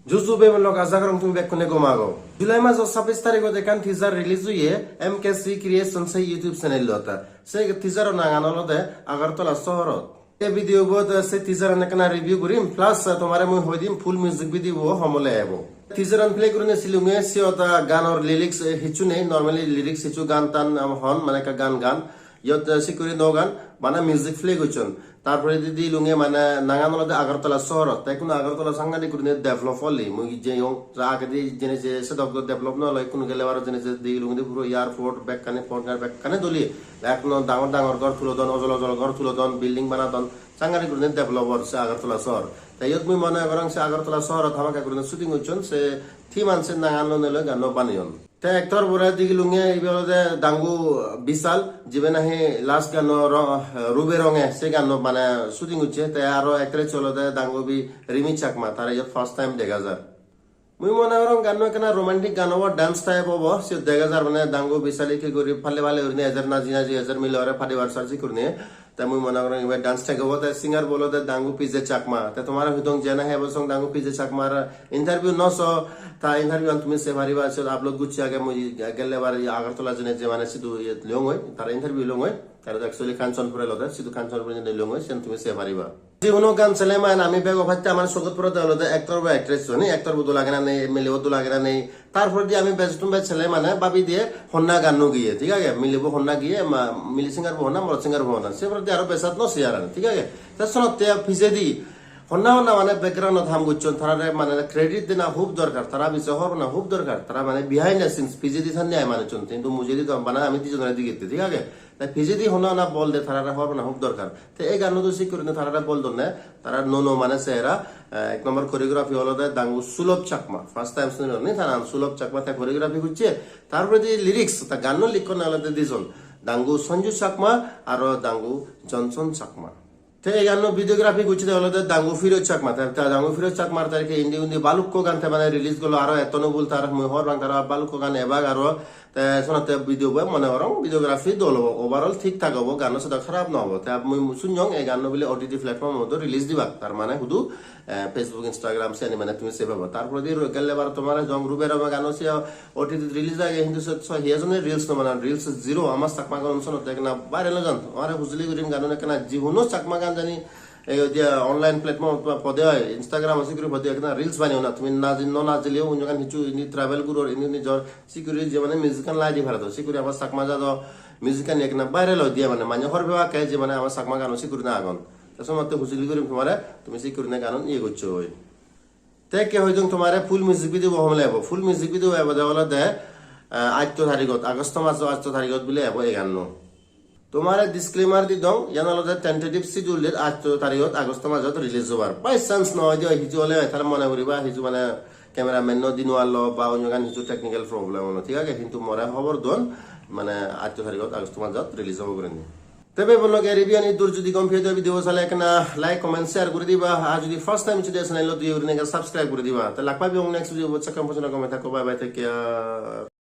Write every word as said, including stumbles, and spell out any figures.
Juju bebelok, aja gorong tumi bekkune gom ago. July majo sabbis tarigot ekkan teaser release oye M K C Creation se YouTube channel-ot. Se teaser-o nangan olode Agartala sohorot. Ei video bot, eh, se teaser-an ekkana review gurim, plus, eh, tomare mui hoi dim full music video bo homole ebo. Teaser-an play gurinei silunge, siyot, ah, ganor lyrics, eh, hissu nei, normally lyrics hissu gan tan, um, hon, mane ekka gan gan. Iyot, eh, sik guri no gan, bana music play gocchon. Tar poredi dilunge mane nangan olode Agartala sohorot. Te ekkun Agartala sangadik gurinei develop olli. Mui jeyong, ja agedi jene je sedok do develop no olo, ekkun gele baro jene je dilunge di puro airport, bekkani porgar, bekkani doli. Ekno dangor dangor ghor tulodon, ojol ojol ghor tulodon, building banadon. Sangadik gurinei develop or se Agartala sohor. Te iyot mui mone gorong se Agartala sohorot hamakkai gurinei shooting gocchon, se theme-an se nangan lonei loi ganno baneyon. Te actor bore digilunge ibe olode Dangu Bishal, jibe nahi last ganno ro-, Rube Ronge se ganno mane shooting gocche. Te aro actress olode Dangubi Rimi Chakma, tare iyot first time dega jar. Mui mone gorong ganno ekkena romantic gan obo, dance type obo. Siyot dega jar mane Dangu Bishal ikke guri palle palle gurinei ejer naji naji ejer, mile ore padibar sar sik gurinei. Te mui mone gorong ibe dance type obo. Te singer bo olode Dangu P J Chakma. Te tomare hoi dong je nahi ebo song Dangu P J Chakmar interview no so, ta interview an tumi sei pariba, siyot upload gocche age, mui gelle bar Agartala jeinei je mane sidu iyot longoi, tara interview longoi. Tara actually Kanchanpur olode, sidu Kanchanpur jeinei longoi, siyan tumi sei pariba. Jihuno gan sele mane ami bego patte amar sogot pore de olode actor ba actress joni, actor bo dol age na nei, mile bo dol age na nei. Tar poredi ami bej tun bej sele mane babi diye honna gan no giye, thik age? Mile bo honna giye, ma, mile singer bo honna, morot singer bo honna. Se poredi aro bej sat no sei ar, thik age? Te sonotte pijedi honna honna mane background-ot ham gocchon, tarare mane credit dena hub dorkar, tara bise hobor pana hub dorkar, tara mane behind the scenes pijedi thanne ai manuchun, hintu mujedi do bana ami dijonore digette, thik age? Te pijedi honna honna bol de, tarare hobor pana hub dorkar. Te ei ganno do sik gurinei tarare bol donne, tara nuo nuo mane sehera, eh, ek number choreography olode Dangu Sulabh Chakma, first time sunilong ni ta nang Sulabh Chakma, te choreography gocche, tar poredi lyrics, ta ganno likkonne olode dijon, Dangu Sanju Chakma aro Dangu Johnson Chakma. Te ei ganno videography gocche de olode Dangu Firoz Chakma. Te, te Dangu Firoz Chakmar te ikke indi undi balukko gan te mane release golo, aro etto no bul tar mui hobor pang, tara balukko gan ebak aro, te sonotte video bo mone gorong videography dol obo, overall thik thak obo, ganno sedok harap no obo. Te mui sunyong ei ganno bile O T T platform-ot release dibak, tar mane hudu, eh, Facebook, Instagram siyani mane tumi sei peba. Tar poredi ro-, gelle bar tomare jong Rube Ronge ganno siyo O T T release age, hintu se, se hi ejone reels no banan, reels zero, ama Chakma ganun sonotte ekkena viral ojan. Amare hujuli gurim ganun ekkena jihuno Chakma gan jani ei oi dia online platform-ot pode oi, Instagram-ot sik guri pode oi, ekkena reels baneyo na, tumi naji-, no najileo unjogan hissu indi travel guror, indi nijor sik guri je mane music-an lai di paro do, sik guri ama Chakma jado music-an ekkena viral oi dia mane, mane hobor pebakke je mane ama Chakma ganun sik guri na agon. Te sonotte hujuli gurim tomare, tumi sik gurine ganun iye goccho oi. Te ikke hoi dong tomare full music video bo homole ebo. Full music video ebo de olode, eh, atto tarigot, Agosto majo atto tarigot bile ebo ei ganno. Tomare disclaimer di dong, iyan olode tentative schedule dir atto tarigot Agosto majot release obar. By chance no oi de oi, hiju ole tar mone guriba, hiju mane cameraman no di no parlo ba onyo gan hiju technical problem olo, thik age? Hintu more hobor don, mane atto tarigot Agosto majot release obo gurinei. Te bebelok, ei review ani dur judi gom peye de oi, video sale ekkena like, comment, share guri diba. Ar judi first time ichu de channel-ot, di gurinei subscribe guri diba. Te lak pebong next video bot, sekkon pojjonto gome thakko, bye bye, take care.